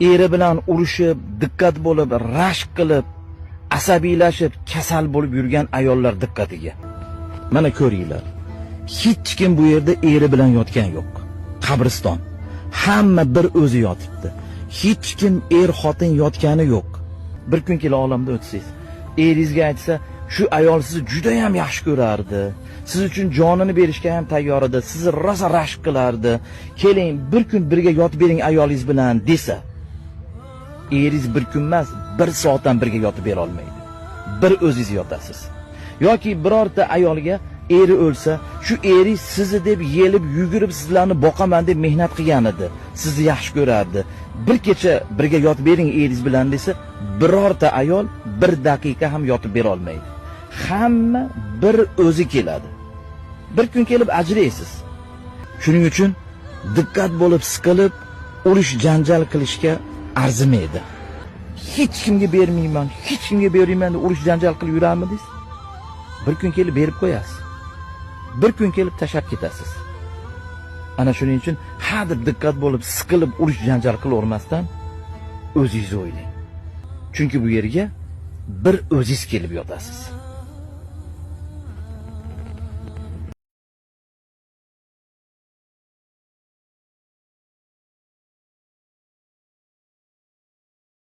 Eri bilan urushib, diqqat bo'lib, rashk qilib, asabiylashib, kasal bo'lib yurgan ayollar diqqatiga. Mana ko'ringlar. Hech kim bu yerda eri bilan yotgan yo'q. Qabriston. Hamma bir o'zi yotibdi. Hech kim er xotin yotgani yo'q. Bir kun kela olamda o'tsangiz, eringizga aytsa, shu ayol sizni juda ham yaxshi ko'rardi. Siz uchun jonini berishga ham tayyor edi. Sizni rosa rashk qilardi. Keling, bir kun birga yotib bering ayolingiz bilan desa, eringiz bir kun emas, bir soat ham birga yotib bera olmaydi. Bir o'zingiz yotasiz. Yoki birorta ayolga eri o'lsa, shu eringiz sizni deb yelib yugurib sizlarni boqaman deb mehnat qilgan edi. Sizni yaxshi ko'rardi. Bir kecha birga yotib bering eringiz bilan desa, birorta ayol bir daqiqa ham yotib bera olmaydi. Hamma bir o'zi keladi. Bir kun kelib ajraysiz. Shuning uchun diqqat bo'lib siqilib, urush janjal qilishga arzimaydi. Hech kimga bermayman, hech kimga bermayman deb urush janjal qilib yurarmidingiz? Bir kun kelib berib qo'yasiz. Bir kun kelib tashlab ketasiz. Ana shuning uchun ha deb diqqat bo'lib siqilib urush janjal qilavermasdan o'zingiz o'ylang. Chunki bu yerga bir o'zingiz kelib yotasiz.